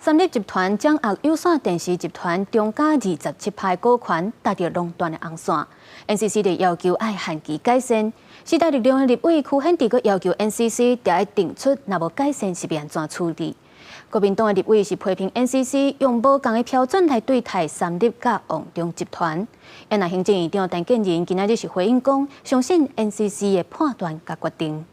三立集團掌握有線電視集團中嘉27%股權，踏著壟斷的紅線。NCC 就要求愛限期改善。時代力量的立委柯顯智閣要求 NCC 著愛定出，若無改善是欲按怎處理。國民黨的立委是批評 NCC 用無仝的標準來對待三立佮旺中集團。啊行政院長陳建仁今仔日是回應講，相信 NCC 的判斷佮決定。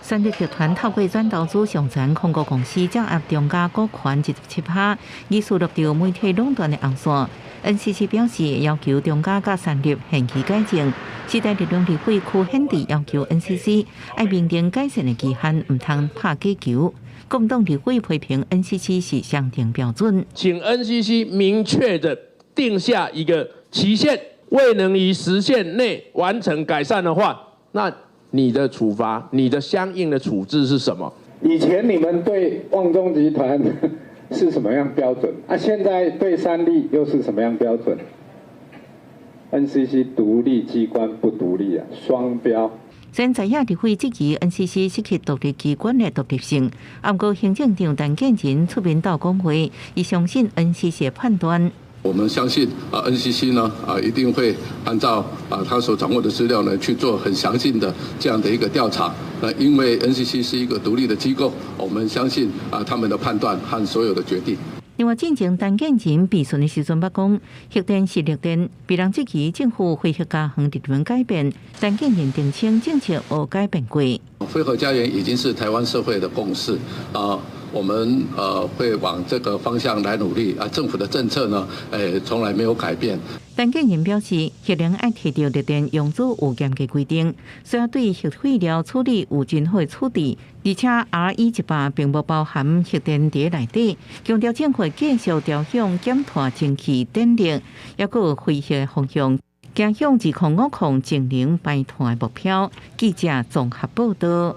三立集團透過轉投資上傳控股公司掌握中嘉股權27%，疑似落著媒體壟斷的紅線。NCC 表示要求中嘉佮三立限期改正。時代力量立委柯顯智要求 NCC 愛明定改善的期限，毋通拍假球。國民黨立委批評 NCC 是雙重標準，請 NCC 明確的定下一個期限，未能於時限內完成改善的話，那你的處罰，你的相應的處置是什麼？以前你們對旺中集團是什麼樣標準？啊，現在對三立又是什麼樣標準？NCC 獨立機關不獨立啊，雙標。雖然在野立委質疑 NCC 失去獨立機關的獨立性，毋過行政長陳建仁出面鬥講話，伊相信 NCC 的判斷。我們相信啊，NCC 呢啊一定會按照啊他所掌握的資料呢去做很詳盡的這樣的一個調查。那因為 NCC 是一個獨立的機構，我們相信啊他們的判斷和所有的決定。另外，進前陳建仁備詢的時陣捌講，核電是綠電，被人質疑政府非核家園立場改變，陳建仁澄清政策無改變過。非核家園已經是台灣社會的共識啊，我們會往這個方向來努力啊。政府的政策呢，從來沒有改變。陳建仁表示，核能愛提著綠電融資有嚴格規定，需要對核廢料處理有真好的處置，而且 RE100並無包含核電佇內底，強調政府繼續朝向減碳蒸汽電力，抑閣有非核方向，走向2050淨零排碳的目標。記者綜合報道。